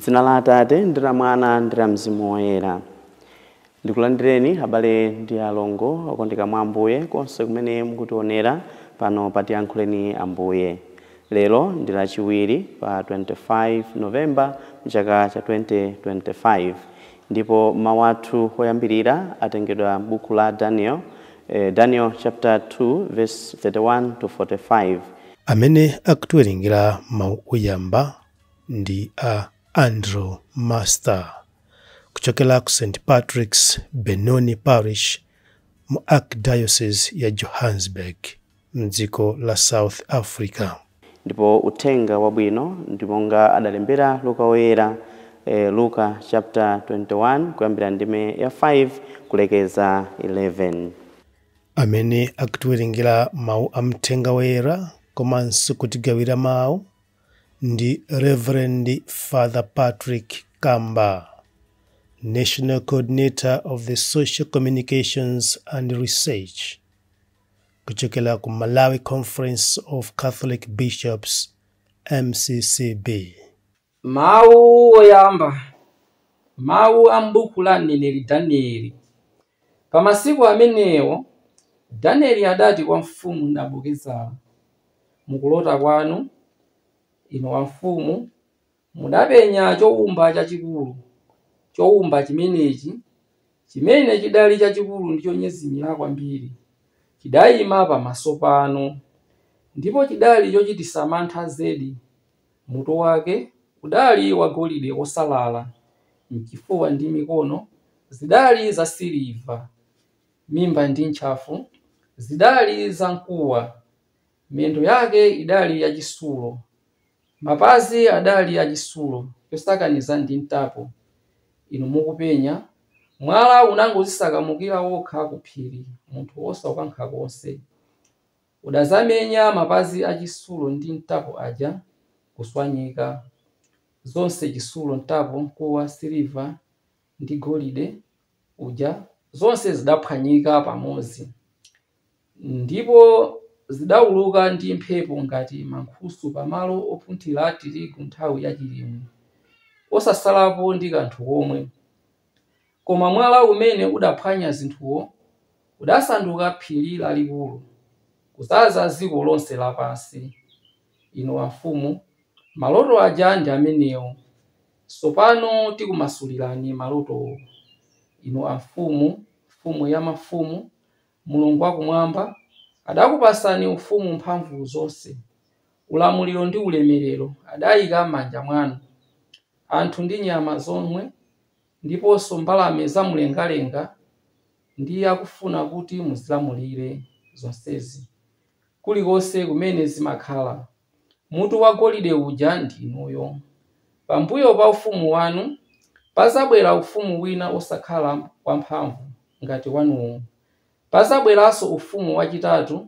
Dzina la Atate ndi la Mwana ndi la Mzimu Woyera. Ndikulandireni abale ndi alongo okondeka mwa Ambuye konse kumene mukutionera pano pa Tiyankhuleni Ambuye. Lero ndi Lachiwiri pa 25 Novemba mchaka cha 2025 ndipo mawu athu oyambirira atengedwa m'buku la Daniel, Daniel chapter 2 verse 31 to 45. Amene akutiwerengera mawu oyamba ndi a Andrew Master kuchokera ku St Patrick's Benoni Parish mu Archdiocese ya Johannesburg mdziko la South Africa. Ndipo uthenga wabwino ndi monga adalembera Luka Woyera, Luka chapter 21 kuyambira ndime ya 5 kulekeza 11. Amene akutiwerengera mawu a mthenga woyera komanso kutigawira mawu ndi Reverend Father Patrick Kamba, National Coordinator of the Social Communications and Research kuchokera ku Malawi Conference of Catholic Bishops, MCCB. Mawu oyamba, mawu a m'buku la mneneri Danieli. Pa masiku amenewo Danieli adati kwa mfumu Nebukadinezara, mukulota kwanu, inu wa mfumu, mudapenya chowumba chachikulu. Chowumba chimenechi, chimene chidali chachikulu ndi chonyezimira kwambiri, chidayima pamaso panu, ndipo chidali chochititsa mantha zedi. Mutu wake udali wagolide wosalala, mchifuwa ndi mikono zidali za siliva, mimba ndi ntchafu zidali za mkuwa, miyendo yake idali yachitsulo, mapazi adali achitsulo chosakaniza ndi mtapo. Inu mukupenya, mwala unangodzisakamukira wokha ku phiri, munthu osaukankha konse. Udazamenya mapazi achitsulo ndi mtapo aja kuswanyika. Zonse chitsulo, mtapo, mkuwa, siliva ndi golide uja, zonse zidaphwanyika pamodzi, ndipo zidawuluka ndi mphepo ngati mankhusu pamalo opunthira tirigu nthawi yachilimwe, osasalapo ndi kanthu komwe. Koma mwala umene udaphwanya zinthuwo udasanduka phiri lalikulu, kudzaza dziko lonse lapansi. Inu amfumu, maloto aja ndi amenewo. Tsopano tikumasulirani malotowo. Inu amfumu, mfumu ya mafumu, Mulungu wakumwamba adakupasani ufumu, mphamvu zonse, ulamuliro ndi ulemerero adayika m'manja mwanu. Anthu ndi nyama zomwe ndiponso mbalame zamumlengalenga ndiye akufuna kuti muzilamulire zonsezi, kulikonse kumene zimakhala. Mutu wa golide uja ndi inuyo. Pambuyo pa ufumu wanu pazabwera ufumu wina osakhala wamphamvu ngati wanuwo. Pazabweranso ufumu wachitatu,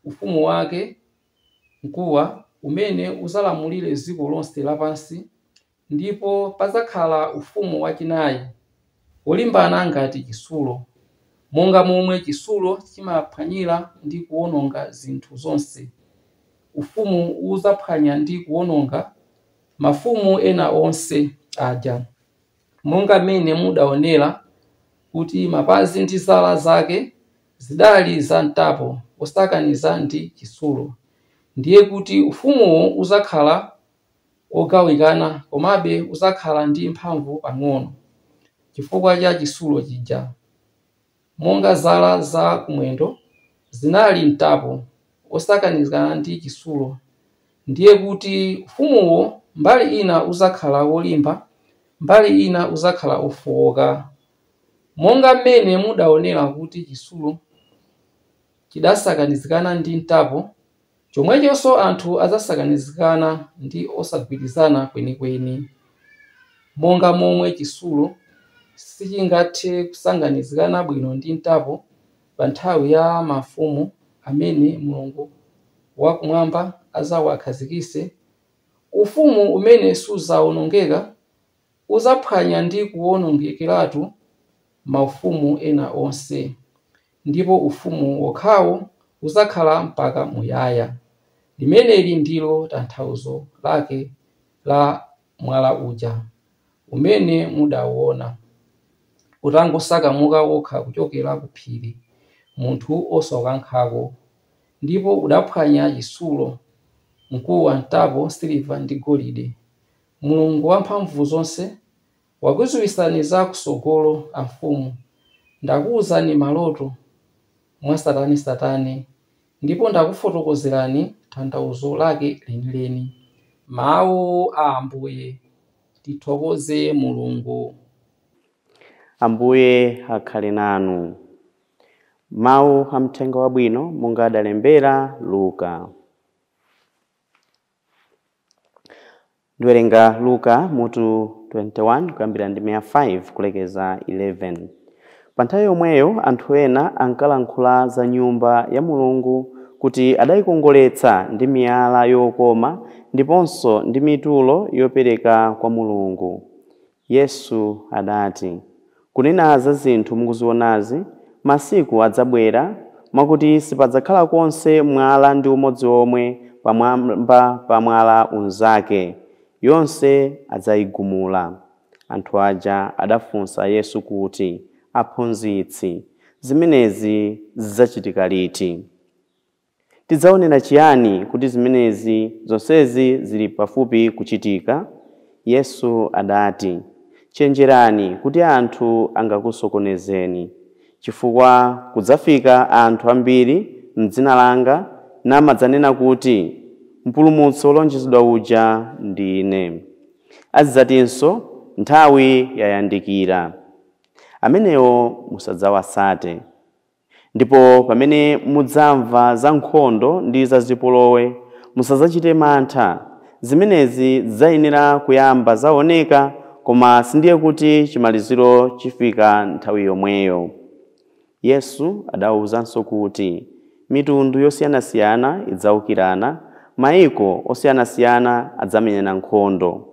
ufumu wake mkuwa, umene uzalamulire dziko lonse lapansi, ndipo pazakhala ufumu wachinayi, wolimbana ngati chitsulo, monga momwe chitsulo chimaphwanyira ndi kuwononga zinthu zonse. Ufumu uzaphwanya ndi kuwononga mafumu ena onse aja, monga mmene mudaonera kuti mapazi ndi zala zake zidali za mtapo osakaniza ndi chitsulo. Ndiye kuti ufumuwo uzakhala wogawikana, komabe uzakhala ndi mphamvu pang'ono chifukwa cha chitsulo chija. Monga zala za kumwendo zinali mtapo osakanizana ndi chitsulo, ndiye kuti ufumuwo mbali ina uzakhala wolimba, mbali ina uzakhala ofowoka. Monga mmene mudaonera kuti chitsulo chidasakanizikana ndi mtapo, chomwechonso anthu adzasakanizikana ndi osagwirizana kwenikweni. Monga momwe chitsulo sichingathe kusanganizikana bwino ndi mtapo pa nthawi ya mafumu amene Mulungu wakumwamba adzawakhazikitse, ufumu umene sudzawonongeka uzaphwanya ndi kuwonongekeratu maufumu ena onse, ndipo ufumu wokhawo udzakhala mpaka muyaya. Limeneli ndilo tanthauzo lake la mwala uja. umene mudawuona utangosakamuka wokha kuchokera ku phiri, munthu osaukankhako, ndipo udaphwanya chitsulo, mkuwa, mtapo, siliva ndi golide. Mulungu wamphamvu zonse wakudziwitsani za kusogolo, amfumu. Ndakuwuzani maloto mwatsatanetsatane, ndipo ndakufotokozerani tanthauzo lake lenileni. Mawu a Ambuye. Tithokoze Mulungu. Ambuye akhale nanu. Mawu a mthenga wabwino monga adalembera Luka. Ndiwerenga Luka mutu 21 kuyambira ndime ya 5 kulekeza 11. Pa nthawi yomweyo anthu ena ankalankhula za nyumba ya Mulungu kuti adayikongoletsa ndi miyala yokoma ndiponso ndi mitulo yopereka kwa Mulungu. Yesu adati, kunena za zinthu mukuzionazi, masiku adzabwera mwakuti sipadzakhala konse mwala ndi umodzi omwe pamwamba pa mwala unzake, yonse adzayigumula. Anthu aja adafunsa Yesu kuti, Aphunzitsi, zimenezi zidzachitika liti? Tidzaonera chiyani kuti zimenezi zonsezi zili pafupi kuchitika? Yesu adati, chenjerani kuti anthu angakusokonezeni, chifukwa kudzafika anthu ambiri m'dzina langa namadzanena kuti, Mpulumutsi wolonjezedwa uja ndine. Azidzatinso, nthawi yayandikira. Amenewo musadzawatsate. Ndipo pamene mudzamva za nkhondo ndi za zipolowe, musadzachite mantha. Zimenezi zidzayenera kuyamba zaoneka, koma sindiye kuti chimaliziro chifika nthawi yomweyo. Yesu adawawuzanso kuti, mitundu yosiyanasiyana idzaukirana, mayiko osiyanasiyana adzamenyana nkhondo.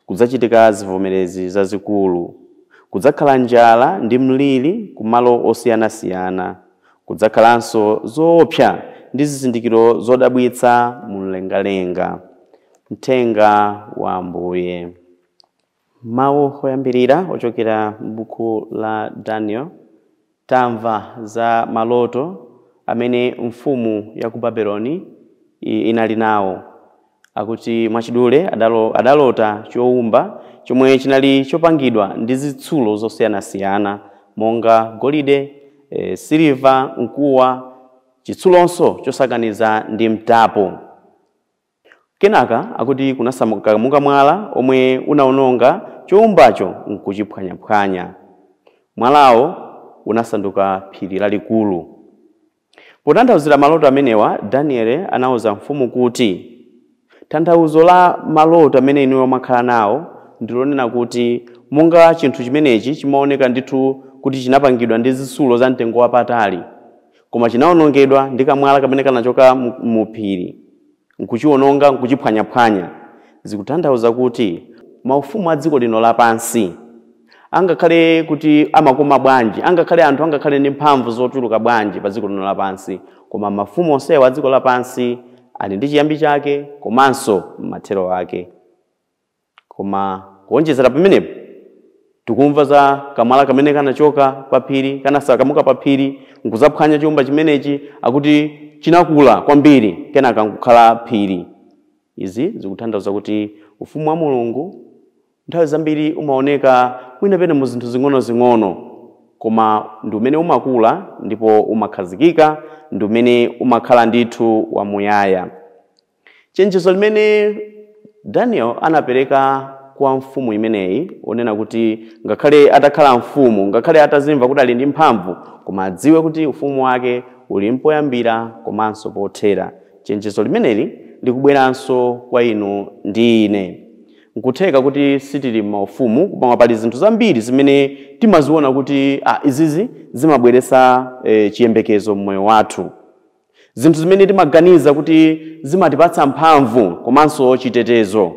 Kudzachitika zivomerezi zazikulu. Kudzakhala njala ndi mliri kumalo osiyanasiyana. Kudzakhalanso zoopsa ndi zizindikiro zodabwitsa mumlengalenga. Mthenga wa Ambuye. Mawu oyambirira ochokera m'buku la Daniel. Tamva za maloto amene mfumu ya ku Babeloni inali nawo. Akuti mwachidule adalota chowumba chomwe chinali chopangidwa ndi zitsulo zosiyanasiyana monga golide, siliva, mkuwa, chitsulonso chosakaniza ndi mtapo. Kenaka akuti kunasamuka mwala omwe unawononga chowumbacho nkuchiphwanyaphwanya. Mwalawo unasanduka phiri lalikulu. Potanthauzira maloto amenewa, Daniel anawuza mfumu kuti tanthauzo la maloto amene inuyo mwakhala nawo ndilonena kuti monga chinthu chimenechi chimaoneka ndithu kuti chinapangidwa ndi zitsulo za mtengo wapatali, koma chinawonongedwa ndi kamwala kamene kanachoka mu phiri nkuchiwononga nkuchiphwanyaphwanya. Zikutanthauza kuti maufumu a dziko lino lapansi angakhale kuti amakoma bwanji, angakhale anthu angakhale ndi mphamvu zochuluka bwanji pa dziko lino lapansi, koma mafumu onsewa a dziko lapansi ali ndi chiyambi chake komanso mathero ake. Koma kuonjezera pamenepo, tikumva za kamwala kamene kanachoka pa phiri, kanasakamuka pa phiri nkuzaphwanya chowumba chimenechi, akuti chinakula kwambiri kenaka nkukhala phiri. Izi zikutanthauza kuti ufumu wa Mulungu nthawi zambiri umaoneka mwina pena mu zinthu zing'ono-zing'ono, koma ndi umene umakula ndipo umakhazikika, ndi umene umakhala ndithu wamuyaya. Chenjezo limene Daniel anapereka kwa mfumu imeneyi, onena kuti ngakhale atakhala mfumu, ngakhale atazimva kuti ali ndi mphamvu, koma adziwe kuti ufumu wake uli mpoyambira komanso pothera. Chenjezo limeneli likubweranso kwa inu ndi ine. Nkutheka kuti sitili m'maufumu, koma pali zinthu zambiri zimene timaziona kuti izizi zimabweretsa chiyembekezo m'moyo wathu. Zinthu zimene timaganiza kuti zimatipatsa mphamvu komanso chitetezo.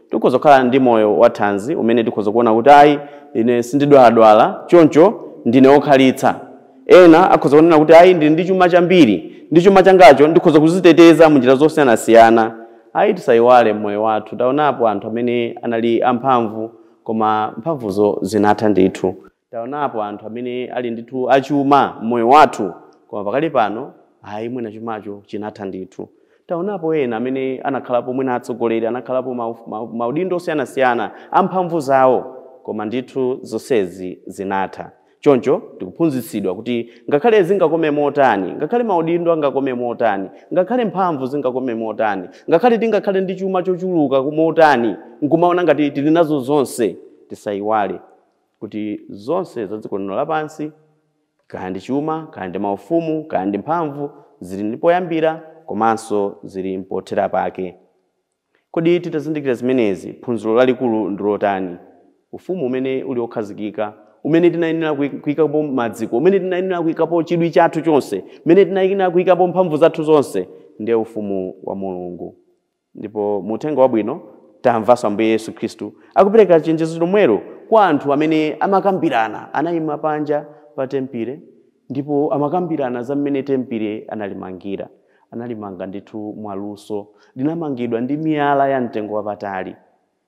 Tikhoza kukhala ndi moyo wathanzi umene tikhoza kuona kuti ayi, ine sindidwaladwala, choncho ndine wokhalitsa. Ena akhoza kunena kuti ayi, ndili ndi chuma chambiri, ndi chuma changacho ndikhoza kuziteteza munjira zosiyanasiyana. Ayi, tisayiwale moyo wathu. Taonapo anthu amene anali amphamvu, koma mphamvuzo zinatha ndithu. Taonapo anthu amene ali ndithu achuma mmoyo wathu, koma pakali pano ayi, mwina chumacho chinatha ndithu. Taonapo ena amene anakhalapo mwina atsogoleri, anakhalapo maudindo osiyanasiyana amphamvu zawo, koma ndithu zonsezi zinatha. Choncho tikuphunzitsidwa kuti ngakhale zingakome motani, ngakhale maudindo angakome motani, ngakhale mphamvu zingakome motani, ngakhale tingakhale ndi chuma chochuluka motani, nkumaona ngati tili nazo zonse, tisayiwale kuti zonse za dziko lino lapansi, kaya ndi chuma, kaya ndi maufumu, kaya ndi mphamvu, zili ndi poyambira komanso zili mpothera pake. Kodi titazindikira zimenezi, phunziro lalikulu ndi lotani? Ufumu umene uli wokhazikika, umene tinayenera kuyikapo maziko, umene tinayenera kuyikapo chidwi chathu chonse, umene tinayenera kuyikapo mphamvu zathu zonse, ndiye ufumu wa Mulungu. Ndipo mu uthenga wabwino tamvanso Ambuye Yesu Khristu akupereka chenjezo lomwelo kwa anthu amene amakambirana, anayima panja pa tempile ndipo amakambirana za mmene tempile analimangira. Analimanga ndithu mwaluso, linamangidwa ndi miyala ya mtengo wapatali,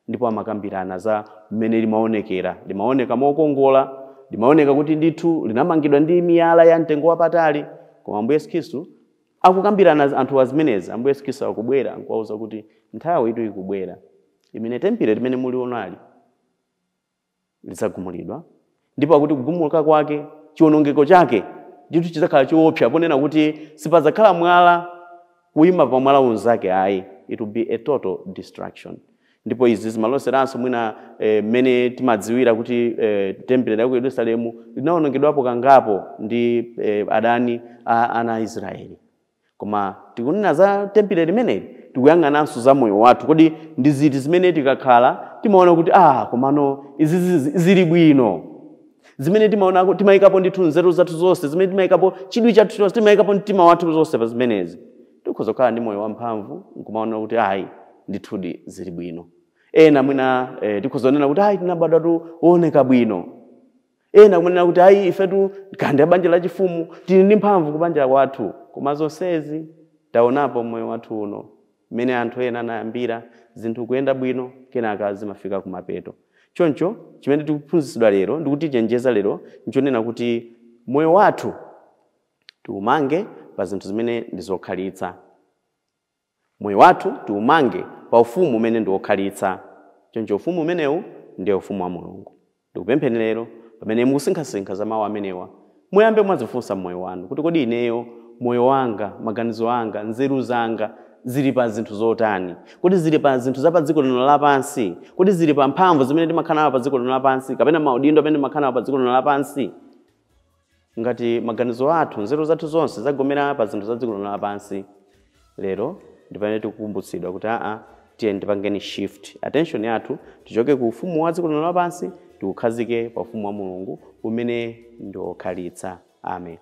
ndipo amakambirana za mmene limaonekera. Limaoneka mokongola, limaoneka kuti ndithu linamangidwa ndi miyala ya mtengo wapatali. Koma Ambuye Yesu Khristu akukambirana anthu azimenezi, Ambuye Yesu Khristu akubwera nkuwauza kuti nthawi itu ikubwera imene tempile limene mulionali lidzagumulidwa, ndipo akuti kugumuka kwake, chiwonongeko chake ndithu chidzakhala choopsa, ponena kuti sipadzakhala mwala kuyima pa mwala unzake ayi, it will be a total destruction. Ndipo izi zimaloseranso mwina mmene timadziwira kuti tempile la ku Yerusalemu linawonongedwapo kangapo ndi adani a ana a Israeli. Koma tikunena za tempile limeneli, tikuyang'ananso za moyo wathu. Kodi ndi ziti zimene tikakhala timaona kuti komano izi zili bwino, zimene timaona timayikapo ndithu nzeru zathu zonse, zimene timayikapo chidwi chathu chonse, timayikapo mtima wathu zonse pa zimenezi, tikhoza kukhala ndi moyo wamphamvu nkumaona kuti ayi, ndithudi zili bwino. Ena mwina tikhoza kunena kuti ayi, tinabadwatu wooneka bwino. Ena kumanena kuti ayi, ifetu kandi banja lachifumu, tili ndi mphamvu kubanja kwathu. Koma zonsezi taonapo moyo wathu uno mmene anthu ena anayambira zinthu kuyenda bwino, kenaka zimafika kumapeto. Choncho chimene tikuphunzitsidwa lero ndikutichenjeza lero nchonena kuti moyo wathu tiumange pa zinthu zimene ndi zokhalitsa. Moyo wathu tiumange pa ufumu umene ndi wokhalitsa. Choncho ufumu umenewu ndiye ufumu wa Mulungu. Ndikupempheni lero, pamene mukusinkhasinkha za mawu amenewa, muyambe mwazifunsa mmoyo wanu kuti kodi ineyo moyo wanga, maganizo anga, nzeru zanga zili pa zinthu zotani? Kodi zili pa zinthu za pa dziko lino lapansi? Kodi zili pa mphamvu zimene timakhala nazo pa dziko lino lapansi, kapena maudindo amene timakhala nawo pa dziko lino lapansi? Ngati maganizo athu, nzeru zathu zonse zagomera pa zinthu za dziko lino lapansi, lero ndi pamene tikukumbutsidwa kuti tiye tipangeni shift attention yathu, tichoke ku ufumu wa dziko lino lapansi, tikukhazike pa ufumu wa Mulungu umene ndi wokhalitsa. Amen.